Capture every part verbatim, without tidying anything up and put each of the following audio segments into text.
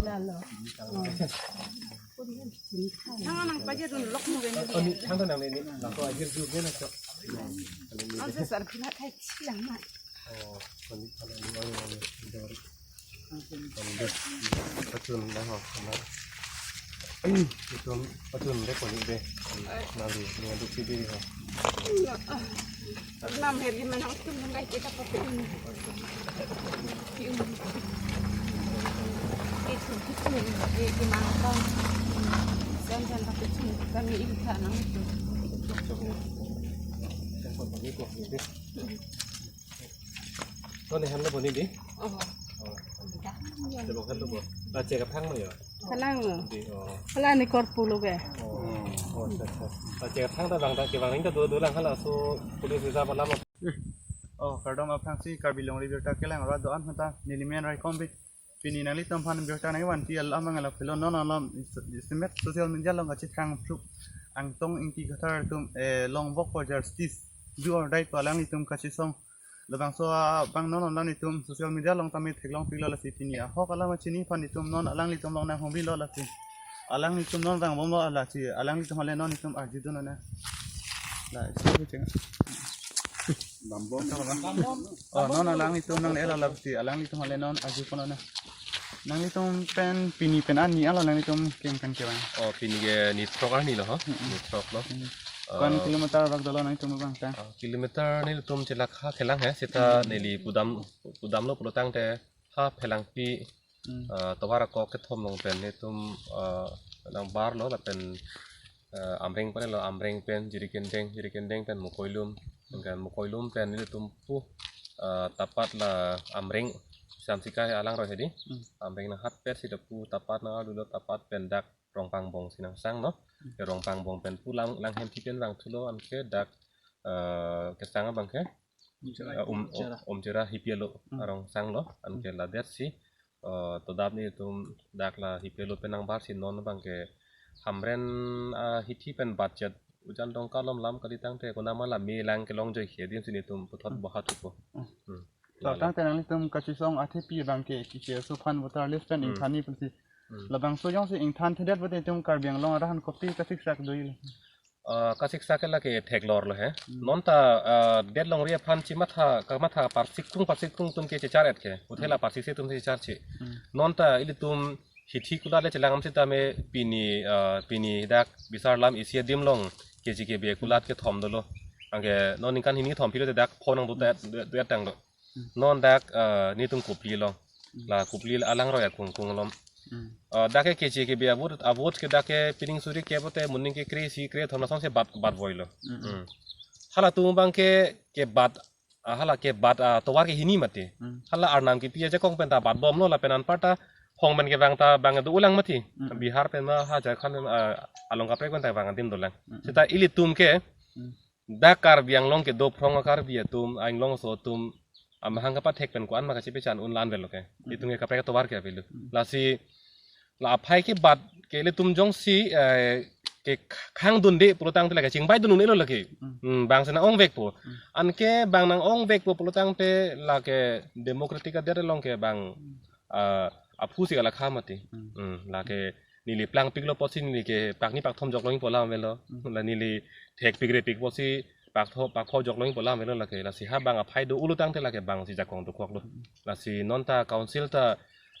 Lalo. Thang nang paje dun lok mo ben. Oh, ni thang nang ni, ni. Laso ahirju ben na chok. Ang sa sar pina kai chilang ma. Oh, kani kala ni wali wali. Kani deh. Pachun dah ho. Itum pachun deh kani deh. Nali ni aduk si deh ho. Nam heri manang tum nang kai kita pakai. Itum itum di di mangkang. Sen sen tapi tum kami ilha nang itu. Sen sen tapi kok gitu. Ton ni han lo bo ni di? Oh. Oh. Dah. Dia bukan lo bo. Baca ke thang lo ya? Kalang lo. Di, oh. Kalang ni korpu lo ke. Oh. Oh, acha, acha. Baca ke thang ta bang ta ke bang ring ta do do lang hala so police bisa malam. Oh, kardom aphrangsi Karbi Longri Birta kelang rat do-an hanta nelimen rai kombi. Pini nanglitum aphan birta nangvanji alam abang lapulo non alam is-, isimet social media along kachiphrang phruk Angtong Ingti Kathar atum, eh, long walk for justice, do or die pu alanglitum kachesong. Labangso abang non alanglitum social media along tame theklong piklo lasi pini ahok alam kachini aphan itum non alanglitum along nanghumri lo lasi. Alanglitum non vangbomlo lasi alanglitum hale non itum arjudun na. La, isi cheng. Bambom. Oh, non alanglitum nang ela lasi alanglitum hale non arjupon na. Nanglitum pen pini pen an ni alo nanglitum kempen kevang? Oh, pini ke ni throk arni lo ho. Mm-mm. Ni throk lo. Mm. Ko-an, ah, kilometer bak dolo nanglitum abang ta? Ah, kilometer nelitum chelak ha Khelang he, seta, mm, neli pudam, pudam lo pulotangte ha Phelangpi, mm, ah, tovar akok kethom along pen nelitum, ah, nangbar lo lapen, ah, Amreng pen lo, Amreng pen Jirikindeng, Jirikindeng pen Mokoilum, kan Mokoilum pen nelitum pu, ah, Tapat la Amreng Samsika alangroi hedi. Hmm. Amreng nanghatpet si lapu Tapat nangardulo, Tapat pen dak Rongpangbong si nangsang no. Hmm. Ke Rongpangbong pen pu lang, Langhemthi pen vangthulo anke dak, eh, kesang abang ke? Umchera. Eh, um, Umchera. Umchera Hipialo, hmm, arong sanglo anke, hmm, ladet si, eh, todap nelitum dak la Hipialo pen nangbar si non abang ke Hamren, ah, hithi pen budget ujan dongka lom lam kalitangte konama la me lang kelong joi khe adim si nelitum puthot, hmm, boha thupo. Hmm. Hmm. To, lalo. Tangte nanglitum kachesong athepi abang ke kiki asophan voter list pen, hmm, ingthan ni pensi. Hmm. Labangso jongsi ingthan thedet pute itum Karbi Anglong arahan kopi kasiksak do-il? Ah, kasiksak ke lake theklor lo he. Hmm. Nonta, ah, det longri aphan chimatha, kamatha parsikung, parsikung atum ke chechar-et ke. Uthe la, hmm, parsik si atum chechar che. Hmm. Nonta ilitum hithi kulat le chelang am sitame pini, ah, pini dak bisar lam isi adim along K G K B A kulat kethom dolo. Anke non ningkan hini thom philo te dak phone nang do ta, do, do tanglo. Hmm. Non dak, ah, nelitum Kopili along. Hmm. La Kopili alangroi akung kung along. Hmm. Ah, dak ke K G K B A avote, avote ke dak ke pining suri ke pote moning ke kre-isi kre-thom lasonsi bat, bat voilo. Hmm. Hmm. Halatum abang ke, ke bat, ah, hala ke bat, ah, tovar ke hini mati. Hmm. Hala Arnam kipi ajakong pen ta bat bomlo lapen anparta hong pen kevang ta bang do-ulang mati. Hmm. Bihar pen ma ha Jharkhand pen, ah, along kaprek pen ta vang adim dolang. Hmm. Seta ilitum ke, hmm, dak Karbi Anglong kedo phrong a-Karbi atum, a-Inglongso atum, amahang kapathek pen ko-an ma kachepechan un la-an avelo ke. Hmm. Itum ke kaprek atovar ke avelo. Hmm. Lasi la aphai ke bat ke ilitum jongsi, eh, ke khangdunde pulotangte lake chingbai dun un-elo lake. Hmm. Hmm, bang si nang-ongvekpo. Hmm. Anke bang nang-ongvekpo pulotangte lake democratic adet along ke bang, hmm, ah, aphu si kalakha mati. Hmm. Hmm, lake neli plangpiklo pusi neli ke pakni pakthom joklongpo alam avelo. Hmm. La neli thekpik repik pusi paktho, pakpho joklongpo alam avelo lake. Lasi ha bang aphai do-ulo tangte lake bang si jakong dokoklo. Hmm. Lasi nonta council ta,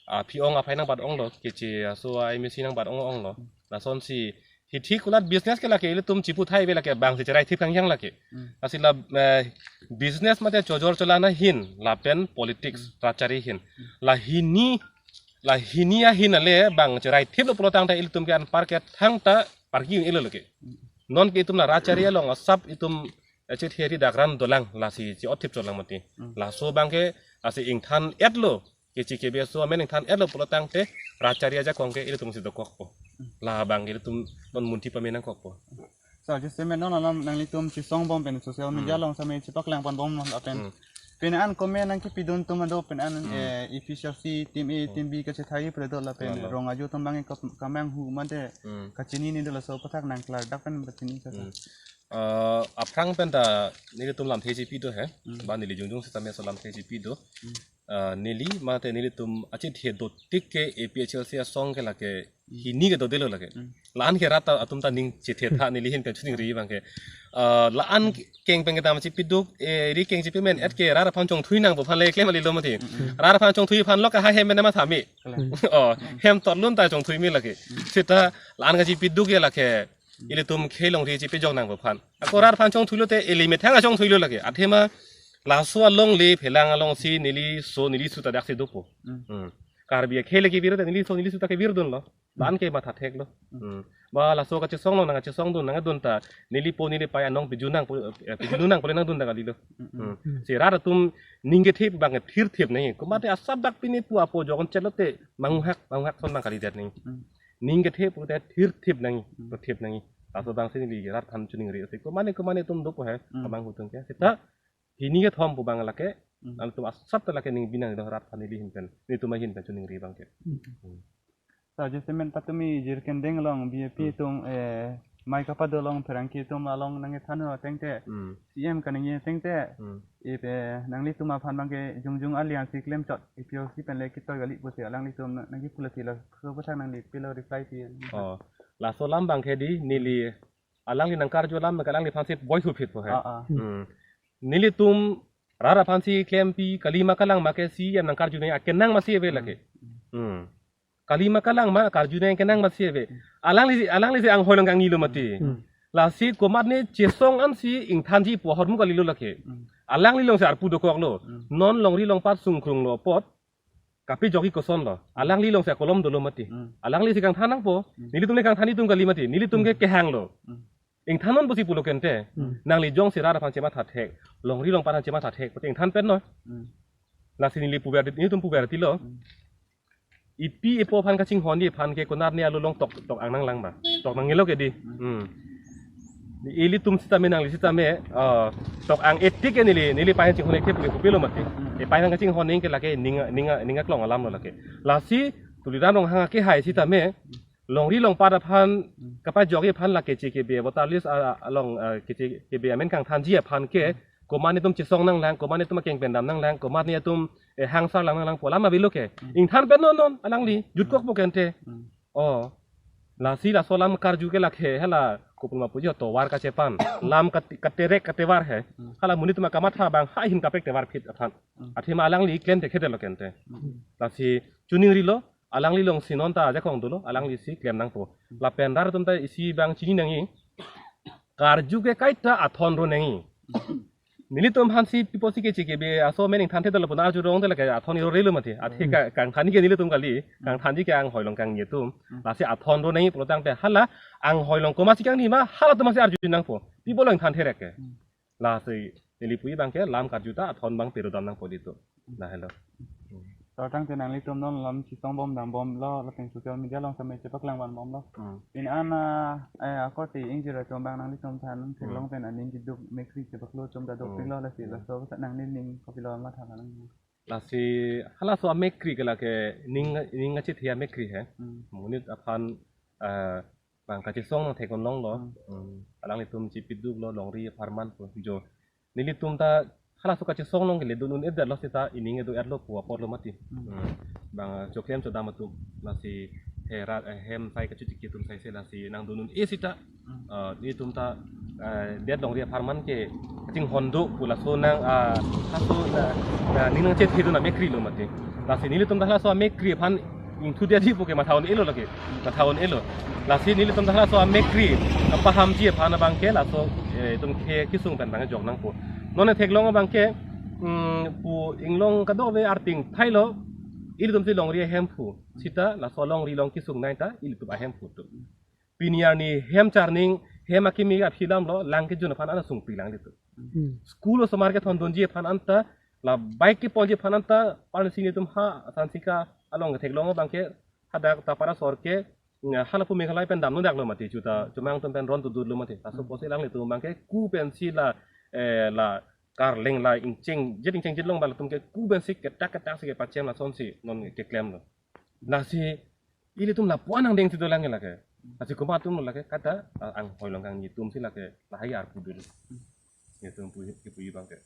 ah, aphi-ong aphai nangbat-onglo, keche aso a-M A C nangbat-ong-onglo. Hmm. Lasonsi hithi kulat business ke lake ilitum chipu thai ave lake bang si cheraithip kangjang lake. Hmm. Lasi la, eh, business mate chojor cholana ahin lapen politics, hmm, rachari ahin. Hmm. La hini, la hini ahin ale bang cheraithiplo pulotangte ilitum ke anpar ke thangta parki un-elo lake. Hmm. Non ke itum la rachari along asap itum, eh, chethe ri dak ran dolang lasi chi-otthip cholang mati. Hmm. Laso abang ke lasi ingthan-etlo. K G K B A aso amen ingthan-etlo pulotangte rachari ajakong ke ilitum si dokokpo. Hmm. La abang ke ilitum non munthi pame nangkokpo. So, just a minute, non alam nanglitum chesong bom pen social media, hmm, along same chepaklang pon bom lapen. Hmm. Pen an comment nangkepidun atum ado pen an, hmm, eh, A P H L C team A, hmm, team B kachethai pura do lapen. Lalo. Rong ajo atum abang ke kap-, kamanghu mate, hmm, kachinine do laso aputhak nang klardak pen pachini sasa. Hmm. Ah, aphrang pen ta nelitum lamthe chipi do he. Hmm. Ba neli jongjong sitame laso lamthe chipi do. Hmm. Ah, neli mate nelitum achethe dotik ke A P H L C asong ke lake hini ke dodelo lake. Hmm. La-an ke rat atum ta ning chethe tha neli ahin pen choningri abang ke. Ah, la-an keng pen kedam chipiduk, eh, ri keng chipi men et ke rat aphan chongthui nangpo aphan le klem kali lo mati. Hmm. Rat aphan chongthui aphan lo ke ha hem pen matha me. Kalang. Oh, hem torlun ta chongthui me lake. Sita la-an kachipiduk ke lake ilitum khei longri chipejok nangpo aphan. Ako rat aphan chongthuilo te ili methang chongthuilo lake. Athema laso alongle phelang alongsi neliso nelisu ta daksi dopo. Mm. Hmm. Karbi akhei le kevir te neliso nelisu ta kevirdunlo. La-an ke matha theklo. Mm. Hmm. Ba laso kachesong long nang kachesongdun nangdun ta nelipo nelipei anong pejun nangpo, eh, pejun nangpo le nangdun ta kalilo. Mm, mm. Hmm. Si rat atum ning kethe abang ke thirthip nangji. Komat asap dak pine pu apo jokon chetlo te manghak manghak son abang kalidet nangji. Mm. Ning kethe pulote thirthip nangji, Hmm. thirthip nangji. Laso abangsi neli rat aphan choningri ase. Komane komane atum dopo he, Hmm. amang hutung ke. Sita hini kethom pu abang lake, Hmm. latum asap ta lake ning binang do rat aphan neli ahin pen, nelitum ahin pen choningri abang ke. Hmm. Hmm. Sa jasemet patumi jirkendeng along B J P Hmm. atum, eh, mai kapado along pherangke atum along nangkethan ateng te, Hmm. C M kaningje ateng te, Hmm. ipe nanglitum aphan abang ke jongjong alliance klem chot, A P H L C pen le kitoi kali pusi alanglitum nangkepu lasi laso aphuthak nangli pilo reply pi. Oh, laso alam abang ke di neli alangli nangkarju alam ke alangli aphansi boi huphit po he. Ah, ah. Hmm. Nelitum rat aphansi klempi kalima kalang ma ke C M nangkarju nangji akenang masi ave lake. Hmm. Hmm. Kalima kalang ma karju nangji akenang masi ave. Alangli alangli si anghoi along kangnilo mati. Hmm. Lasi komatne chesong ansi ingthanji pu ahormu kalilo lake. Hmm. Alangli alongsi arpu dokoklo. Hmm. Non longri longpat sungkrunglo apot kapejokji kosonlo. Alangli alongsi akolom dolo mati. Hmm. Alanglisi kangthan nangpo. Hmm. Nelitum le kangthan itum kali mati. Nelitum ke Hmm. kehanglo. Hmm. Ingthan non pusi pulo kente. Hmm. Nangli jongsi rat aphan chematha thek, longri longpat aphan chematha thek, pute ingthan pen noi. Hmm. Lasi neli puber nelitum puber tilo. Hmm. Ipi ipo aphan kachinghonji aphan ke konatne along tok tok ang nanglang ba. Tok nangnelo ke di. Hmm. Hmm. Ilitum sitame nangli sitame, eh, tok ang etik ke neli, nelipei aphan chinghon etik pule kopilo mati. Hmm. Epei aphan kachinghon nangji ke lake ning ning ning aklong alamlo lake. Lasi Tuliram Ronghang akehai sitame longri longpat aphan Hmm. kapajokji aphan lake K K B voter list a- a- along, eh, K K B amen kangthanji aphan ke Hmm. komatne atum chesong nanglang, komatne atum akeng pen dam nanglang, komatne atum, eh, hangsar lang nanglang pu alam avelo ke. Hmm. Ingthan pen non non alangli jutkokpo kente. Hmm. Oh. Lasi laso alam karju ke lake hala kopulma puji tovar kachepan. Lam kat- katerek katevar he. Hmm. Hala monit atum akamatha abang ha ahin kaprek tevar phit aphan. Hmm. Athema alangli klem thekthedetlo kente. Hmm. Lasi choningrilo, alangli alongsi non ta ajakong dolo, alanglisi klem nangpo. Lapen rat atum ta isi abang chini nangji. Karju ke kaita athon ro nangji. Nelitum aphansi piposi ke K K B aso amen ingthan thedetlo pu arjurong te lake athon iro relo mati. Athe Hmm. ka- kangthanji ke nelitum kali, Hmm. kangthanji ke anghoi along kangni atum. Hmm. Lasi athon ro nangji pulo tangte hala anghoi along komatsi kangni ma halatum masi arju nangpo. Pi pulo ingthan therek ke. Hmm. Lasi neli pu abang ke lam karju ta athon abang perodam nangpo ditu. Lahelo. Totang te nanglitum non lam chesong bom dam bomlo, lapen social media along sitame chepaklang van bomlo. Hmm. Pini an, eh, akorte ingjir atum abang nanglitum aphan Hmm. theklong pen aning keduk mekri chepaklo chom ta dok Hmm. pilo lasi Hmm. laso sa nangning kopilo matha nang. Lasi halaso amekri ke lake ning ning achethe amekri he. Hmm. Monit aphan, eh, bang kachesong nangthek-un longlo. Hmm. Hmm. Alanglitum chipiduklo longri apharman pu jo. Nelitum ta halaso kachesong along kele dun un-edetlo sita ining kedo-etlo pu apotlo mati. Hmm. Hmm. Bang, eh, choklem chodam atum lasi hera, eh, hem sai kachechiki atum saise lasi nangdun un-e sita. Hmm. Eh, nelitum ta, eh, det longri apharman ke kachinghon do pu laso nang, ah, laso na, na ning nangchethe dun amekrilo mati. Lasi nelitum ta halaso amekri aphan ingthu diaji pu ke matha un-elo lake. Matha un-elo. Lasi nelitum ta halaso amekri kapahamji aphan abang ke laso, eh, itum ke kesung pen abang jok nangpo. Non theklong abang ke, mm, pu inglong kadokave arting thailo, ilitumsi longri ahemphu. Sita laso longri along kesung nai ta ilitum ahemphu atum. Pini arni hem charning, hem akimi aphi lamlo, lang kejun aphan ana sungpi lang ditu. Hmm. School osomar kethondunji aphan anta, la bike kepolji aphan anta, parsi nelitum ha, Sansika along ketheklong abang ke, hadak ta para sor ke, nga, halapu Meghalaya pen damnodaklo mati, chuta, chomang atum pen ron tudutlo mati. Laso Hmm. apotsi alanglitum abang ke, ku pensi la, eh, la, karleng la ingcheng, jet ingcheng jet long balatum ke, ku pensi ketak ketak si kepachem lasonsi, non keklemlo. Lasi, ilitum lapu-an angdengsi dolang lake. Lasi komat atum lo lake kata, eh, anghoi along kang netum si lake lahai arpu dulu. Netum pu, pu abang ke.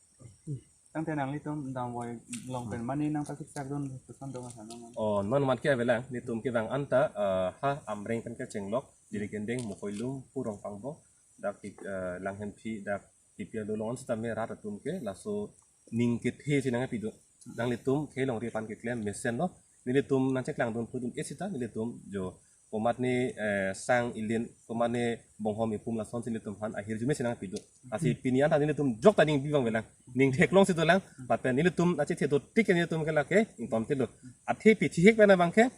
Tangte nanglitum damvoi along pen mane nangpachekchak dun puson dong asa nang. Oh, non mat ke avelang, netum kevang anta, eh, ha Amreng pen kechenglok, Jirikindeng, Mokoilum, pu Rongpangbong, dak, eh, Langhemphi, dak Kipi alo along sitame rat atum ke, laso ning kethe si nangpi do. Nanglitum kelongri aphan keklem mesen lo. Nelitum nangcheklang dun pudun e sita, nelitum jo komatne, eh, sang ilin, komatne bonghom ipum lason si nelitum aphan ahirjume si nangpi do. Lasi pini anta nelitum jokta ning bi abang avelang. Ning theklong si dolang. Lapen nelitum achethe dotik ke nelitum ke lake ingtontelo. Athe pithihek pen abang ke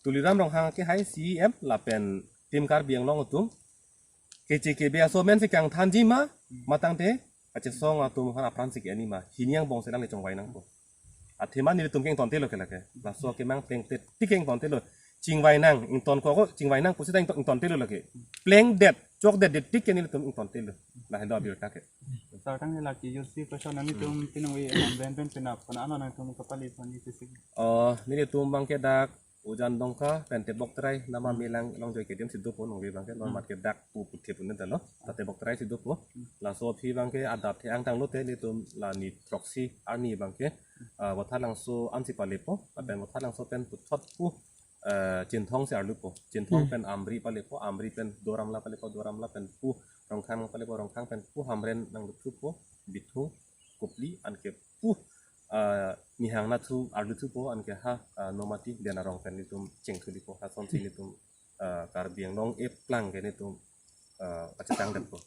Tuliram Ronghang ke hai C E M lapen Team Karbi Anglong atum keche kebe aso amen si kangthanji ma, matangte kachesong atum aphan apran si ke-en ma, hini angbong si alangle chongvai nangpo. Athema nelitum ke ingtontelo ke lake. Laso kemang plengte tik ke ingtontelo. Chingvai nang, ingtonkok, chingvai nang pusi ta ington-, ingtontelo lake. Plengdet, chokdet, det tik ke nelitum ingtontelo. Lahelo abirta ke. Sir, tangte lake U C person nanglitum pinangve Amreng pen penap, kona ano nangtum kapali pon ni sisi. Oh, nelitum abang ke dak Ujan Dongka pen Tebok Terai, nama melang along joi kedim si dopo, nongve abang ke non mat ke dak pu puthe pu neta lo, ta Tebok Terai si dopo. Laso aphi abang ke adap the angtang lote nelitum la ni throksi arni abang ke, ah, Vothatlangso ansi palepo, lapen Vothatlangso pen puthot pu, eh, Chinthong si arlupo. Chinthong pen Amri palepo, Amri pen Doramla palepo, Doramla pen pu Rongkhang palepo, Rongkhang pen pu Hamren nangluthupo, Bithung, Kopili, anke pu, ah, Nihang nathu arluthupo, anke ha, ah, Nomati, Denarong pen nelitum chengthulipo, lason si nelitum, ah, Karbi Anglong eplang ke nelitum, ah, kachetang detpo.